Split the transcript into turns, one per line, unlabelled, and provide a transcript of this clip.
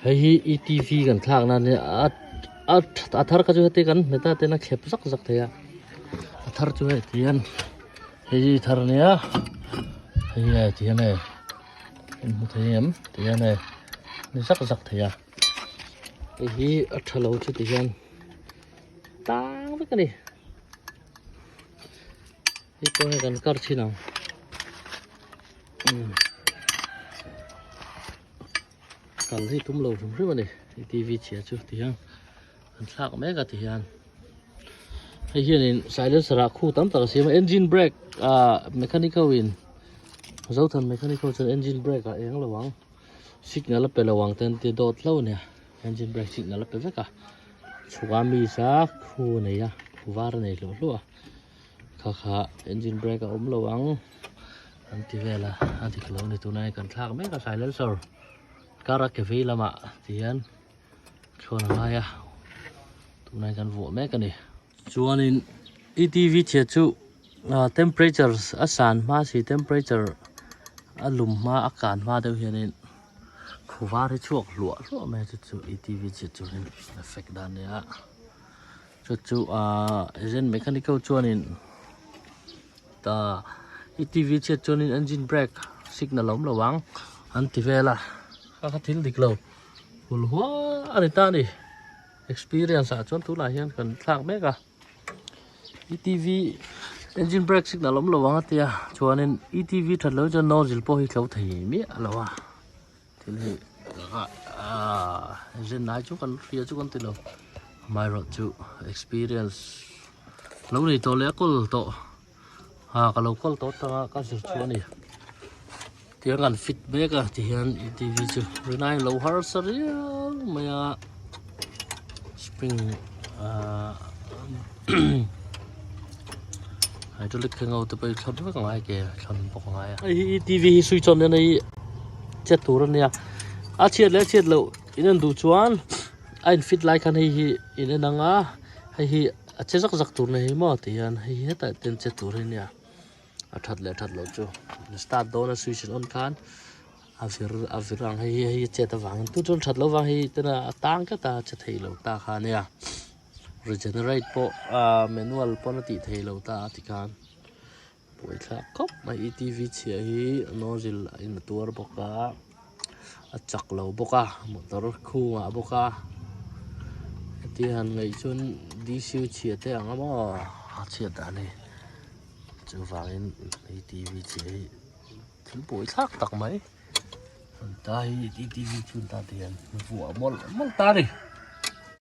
Hei hi etv kan thlak na ania a a a thar kha chu heti kan hmet a ten a thlep zak zak thei a a thar chu hei ti hian hei hi thar ania hei hi ti hian hei in hmu thei em ti hian hei ni zak zak thei a hei hi a tha lo chu ti hian tang vek a ni hei pawh hei kan kar chhin ang umm. Kal hi tum lo hrim hrim a ni hei tv chhia chu ti hian an thlak mek a ti hian hei hianin silencer ah khu tam tak a siam a engine brake ah mechanic ho in zothan mechanic ho chuan engine brake ah eng lo ang signal a pe lo ang te an ti dawt hlauh a nia engine brake signal a pe vek a chhuk a mi sa khu a nei a khu var a nei hluah hluah a kha kha engine brake a awm lo ang. An ti vel a a dik lo a ni tunah hian kan thlak mek a silencer kar a ke vei lamah ti hian thlawn a ngai a tunah hian kan vuah mek a ni. Chuanin e t v chhia chu ah temperature a san hma si temperature a lum hma a kan hma deuh hianin khuvar hi chhuak hluah hluah mai a chu chu e t v chhia chuanin effect dan a nia chu chu ah agent mechanic ho chuanin. Ta i tv chhiat chuanin engine brake signal a awm lo ang an ti vel a kha kha thil dik lo hul hual a ni ta a ni experience ah chuan tunah hian kan thlak mek a i tv engine brake signal a awm lo ang a tia chuanin i tv that loh chuan nozzle pawh hi tlo thei miah lo a thil hi ah engine nai chu kan hria chu kan ti lo amaherawhchu experience. Lo nei tawh leh a kawl tawh ha ka lo kawl tawh tang a ka zir chu a ni tiang kan fit mek a ti hian e t v chu rinai lo harsa riau mai a spring ah hydraulic kha ngo te pawh hi thlawp vek a ngai ke thlawn bawk a ngai a hei hi e t v hi switch on hian hei chet tur a nia a chhiat leh a chhiat loh in en duh chuan a in fit lai khan hei hi in en ang a. Hei hi a che zak zak tur na hi maw ti hian hei hi hetah ten che tur hi nia a that leh that loh chu start dawn a switch an on khan a vir a vir ang hei hi hei hi chet avangin tu chuan that loh vang hei tena a tang tlat a che thei lo ta kha nia regenerate pawh ah manual pawn a tih theih loh ta a ti khan buaithlak khawp mai e t v chhia hi nozzle a in a tuar bawk a a chak lo bawk a motor khungah bawk a heti han ngaih chuan d c u chhia te ang a maw a chhiat dan a ni chuvangin e t v chhia hi thil buaithlak tak mai an ta hi e t v chhun tan te hian vuah mawlh mawlh ta a ni.